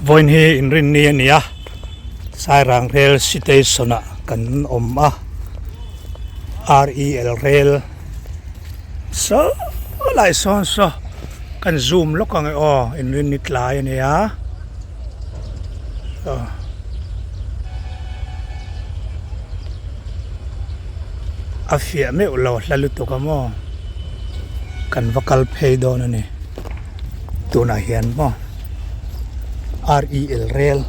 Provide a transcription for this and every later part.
Vawiin hi inrinni a ni a, Sairang Rail Station ah kan awm a, REL Rail saw lai sawn saw kan zoom lawk ang e aw inrinni tlai a ni a. A fiah meuh lo hla lutuk a maw kan va kal phei dawn a ni tunah hian maw R E L rel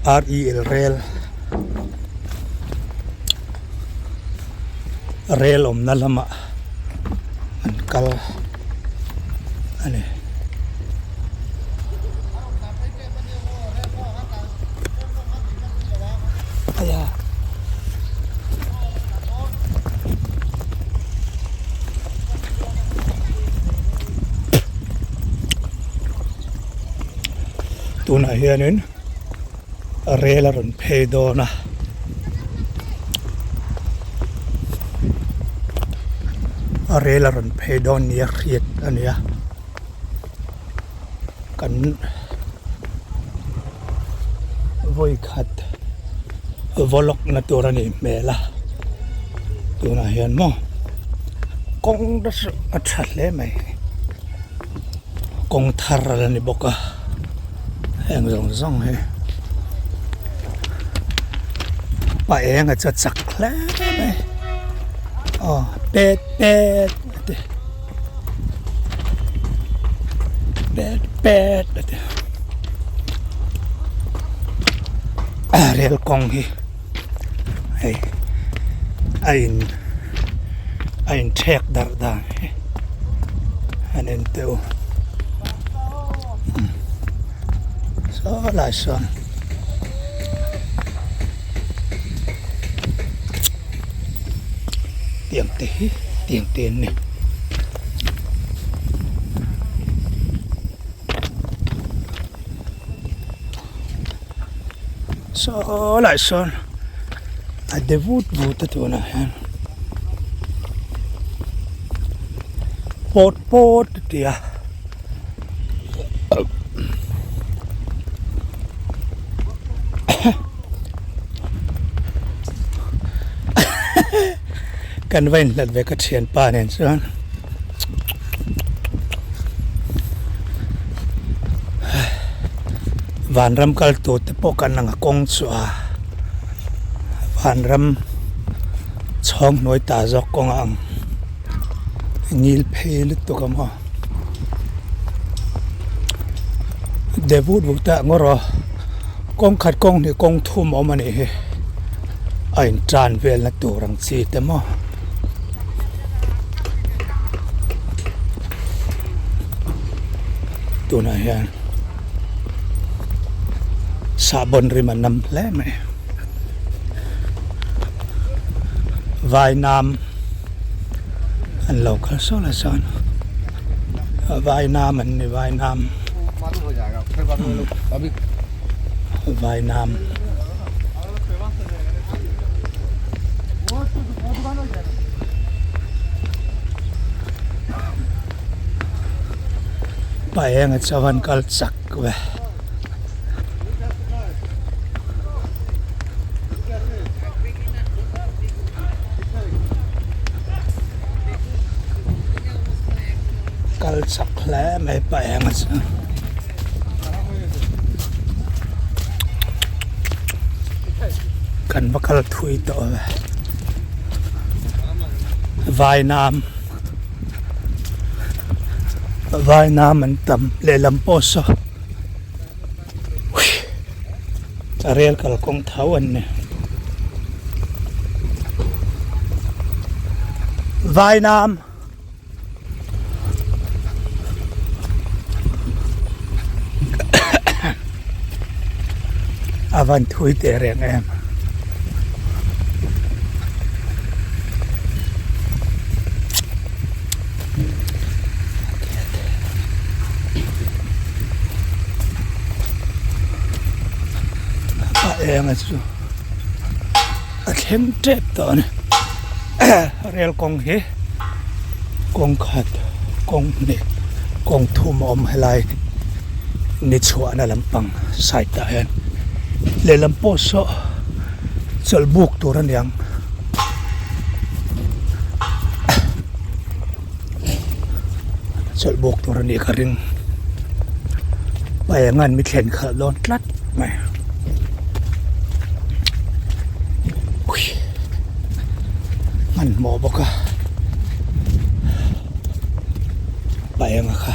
R E L rel. Rel awmna lamah an kal a ni. Tunah hianin. Rel a rawn phei dawn a. Rel a rawn phei dawn nia hriat a ni a. Kan vawi khat vaw lawk na tur a nih hmel a. Tunah hian maw kawng a tha hle mai. Kawng thar a la ni bawk a. Heng zawng zawng hi pa eng a chu a chak hle mai aw pet pet a ti pet pet a ti rel kawng hi hei a in a in thek darh dan hi an en teuh. Saw lai sawn tiang te hi tiang te an ni. Saw lai sawn a de vut vut a tunah hian pawt pawt a ti a. Kan va inhlat ve ka thianpa nen chuan vanram kal tur te pawh kan ang a kawng chu a vanram chhawng hnuai ta zawk kawng a ang. Ngil phei lutuk a maw de vut vut a ngaw rawh kawng khat kawng hnih kawng thum a awm a nih hi a in tan vel na tur ang chi te maw tunah hian sahbawn rim a nam hle mai vainam. An lo kal sawn a sawn vainam an ni vainam vainam. Pa enga chuan kal chak ve. Kal chak hle mai pa eng a chu. Kan va kal thui tawh ve. Vainam Vainam an tam lehlam pawh saw. Rel kalkawng tho an ni. Vainam a van thui teh reng em. A eng a chu a thleng tep tawh a ni. Rel kawng hi kawng khat kawng hnih kawng thum a awm helai ni chhuahna lampang side ah hian lehlam pawh saw chawlh buk tur a niang. Chawlh buk tur a nih ka ring paengan mi thlen khalh dawn tlat mai. Hmanhmawh bawk a paenga kha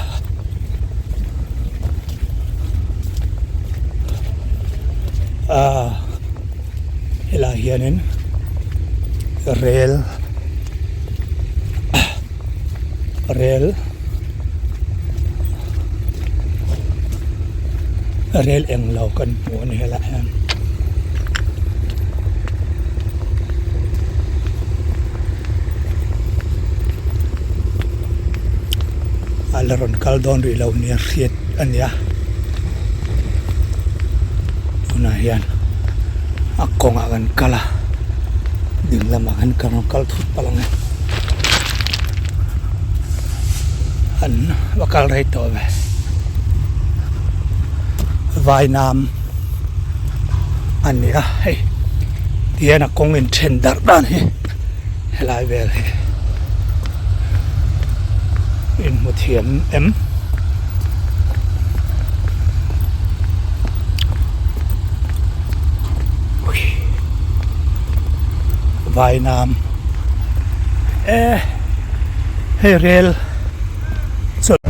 ah helaiah hianin rel rel rel englo kan hmu a ni helaiah hian. A la rawn kal dawn rih lo nia hriat a nia tunah hian a kawngah kan kal a ding lamah khan kan rawn kal thut palh ang e an va kal rei tawh ve vainam a ni a hei tihian a kawng in then darh dan hi helai vel hi in hmu thiam em. Vainam e hei rel chawlh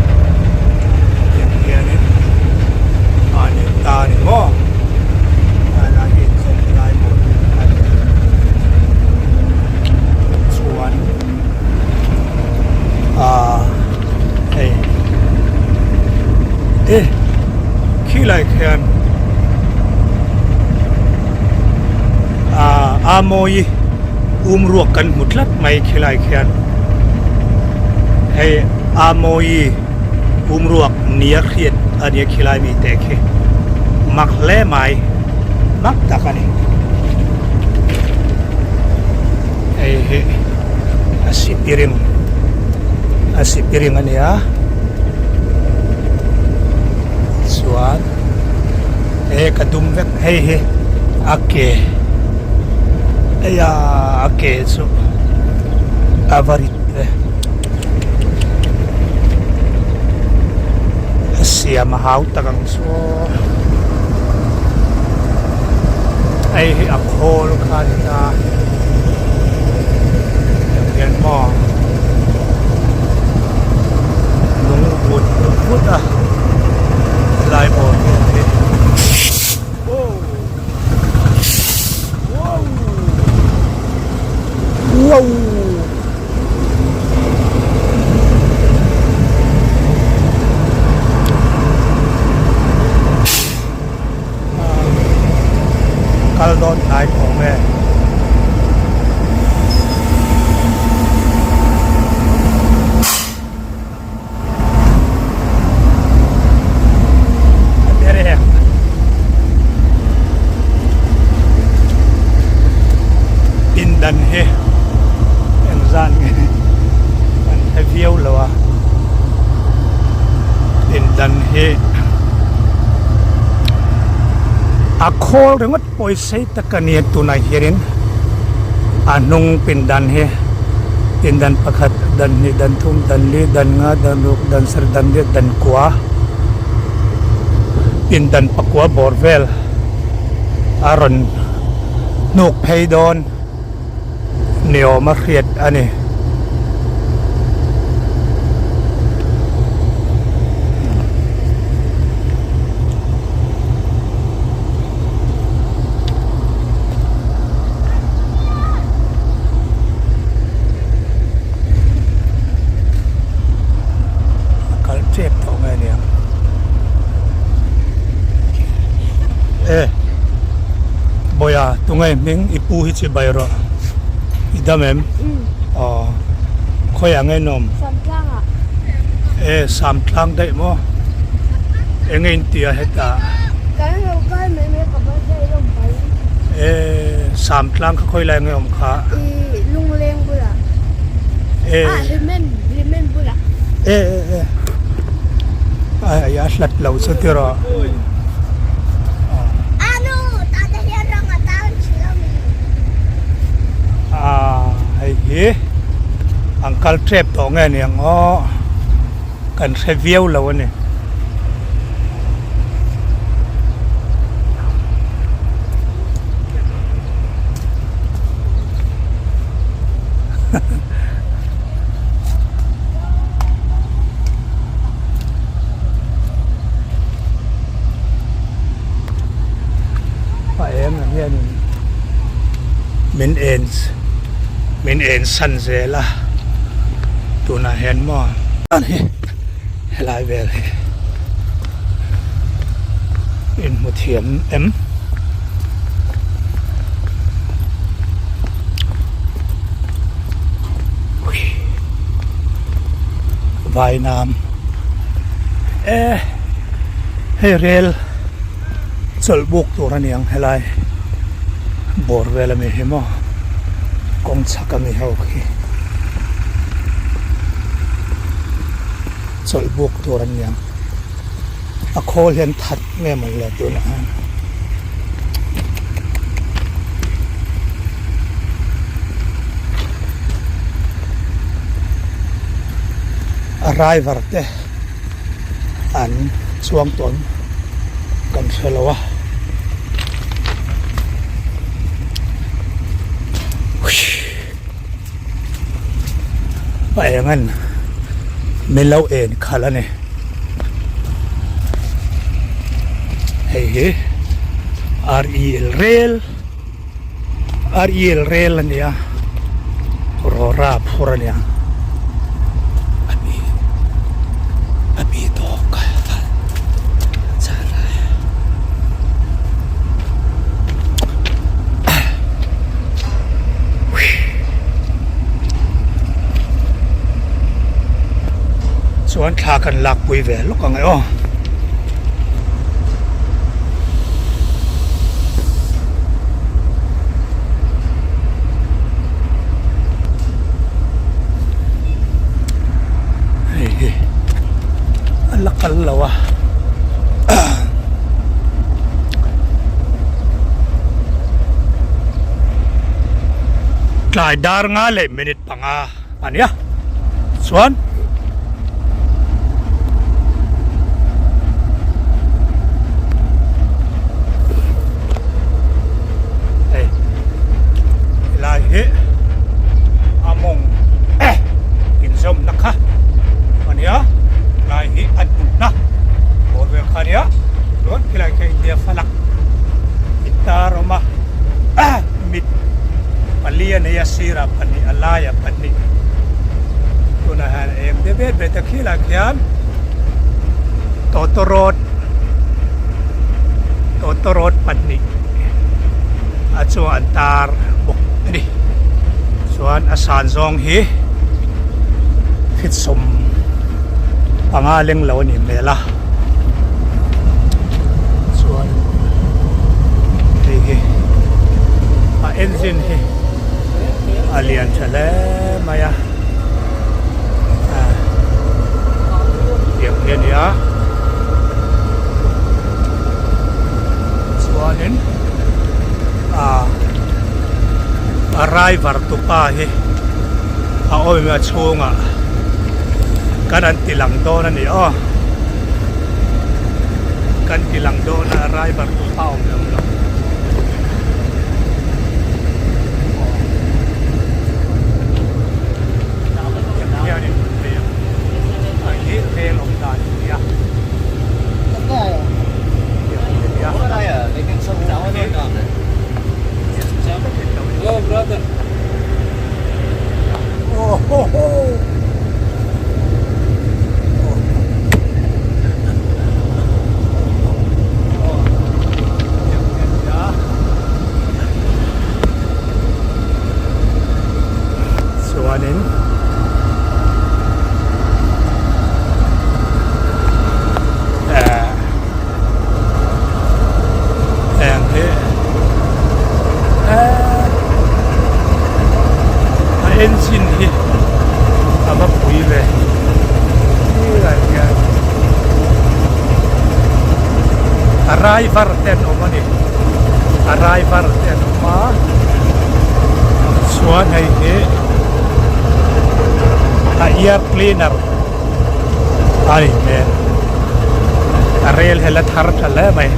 tiang hianin mahni ta a ni maw helai hi inzawm lai maw a ni chuan ah hei e khilai khian ah a mawi um ruak kan hmu tlat mai khilai khian hei a mawi um ruak nia hriat a nia khilai mi te khi mak hle mai mak tak a ni hei hi a sipiring a sipiring a nia chuan he ka dum vek hei hi a ke eia a ke chu a va rit ve a siam a hau tak ang chu aw hei hi a khawl kha a ni ta tiang hian maw lung vut vut a helai bawr vel hi wow wow Kal dawn hnai tawh nge? A ber em? Pindan hi engzan nge kan hre viau lo a, pindan hi a khawl ringawt pawisa tak a nia tunah hianin a hnung pindan hi pindan pakhat dan hnih dan thum dan li dan nga dan ruk dan sarih dan riat dan kua pindan pakua bawr vel a rawn hnuk phei dawn ni awm a hriat a ni. A kal tep tawh nge aniang e Bawiha tunge hming i pu hi chi bai rawh i dam em aw khawiah nge nawm e Samtlang daih maw enge in tia hetah e Samtlang kha khawi lai nge awm kha Lungleng bulah. Eh. Ah hlimen hlimen bulah. Eh eh eh. Ai ai a hlat lo chu tiraw. Anu tah te hian rawng a tan thin a mi. Ah hei hi an kal tep tawh nge niang aw kan hre viau lo a ni. A eng ang hianin min en min en san zel a tunah hian maw helai vel hi inhmu thiam em. Vainam e hei rel chawlh buk tur a ni ang helai bawr vel ami hi maw kawng chhak ami ho khi chawlh buk tur a ni ang a khawl hian that nge mawni le tunah hian. A driver te an chuang tawn kan hre lo a. A eng an min lo en khalh a ni. Hei hi REL rel REL rel a nia Rora phur a nia a bi a bi tawk a Chuan thla kan lak pui ve lawk ang e aw. Hei hi a la kal lo a. Tlai dar nga leh minute panga a nia chuan hei helai hi a mawng inzawmna kha a nia helai hi a hnutna bawr vel kha a nia chuan khilai kha India falak intar a awm a mit pali a nei a sirah pahnih a laiah pahnih tunah hian a eng deuh vet vet a khilah khian tawtawrawt tawtawrawt pahnih a chuan an tar bawk a ni chuan a san zawng hi thitsawm panga leng lo a nih hmel a. Chuan hei hi a engine hi a lian tha hle mai a tiang hi a ni a chuanin ah a driver tupa hi a awm a chhungah kan an ti lang dawn a ni aw kan ti lang dawn a driver tu pa awm lo lo hianin hei hi rel awm dan a ni a Hello brother. Oh ho ho. A va pui ve tilai hian a driver te an awm a ni a driver te an awm a chuan hei hi a air cleaner a ni hmel a rel hi la thar tha hle mai.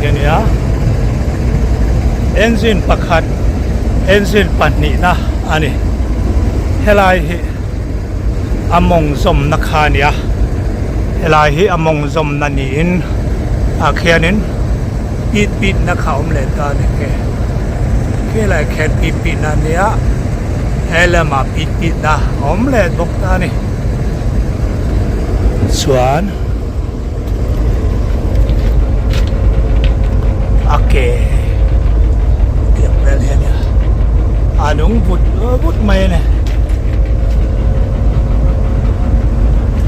Ania engine pakhat engine pahnihna a ni helai hi a mawng zawmna kha a nia helai hi a mawng zawmna niin ah khianin pit pit na kha a awm leh ta a ni khi khilai khian pit pit na a nia he lamah pit pit na a awm leh bawk ta a ni chuan. A ke tiang vel hi a nia a nung vut vut mai a ni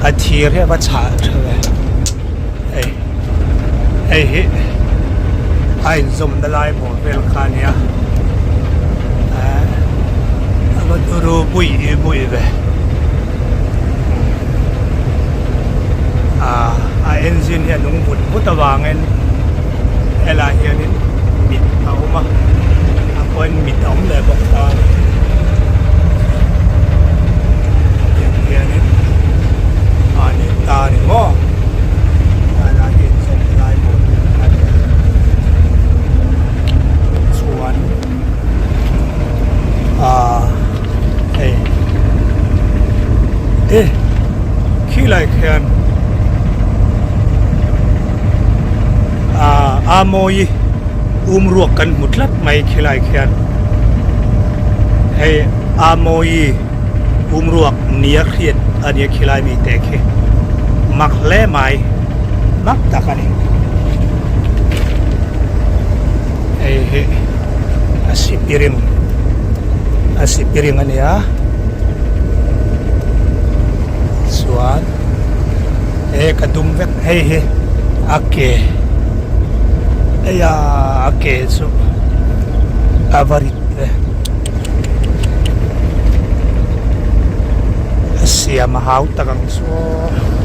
a thir hi a va chhah tha ve hei hei hi a inzawmna lai bawr vel kha a nia a va turu bui bui ve. Ah a engine hi a nung vut vut avangin helaiah hianin mit a awm a a pawhin mit a awm leh bawk ta a ni tiang hianin a ni ta a ni maw helai hi inzawm lai maw a ni chuan ah hei e khilai khian ah a mawi um ruak kan hmu tlat mai khilai khian hei a mawi um ruak nia hriat a nia khilai mi te khi mak hle mai mak tak a ni hei hi a sipiring a sipiring a nia chuan he ka dum vek hei hi a ke eia a ke chu a va rit ve a siam a hau tak ang chu aw.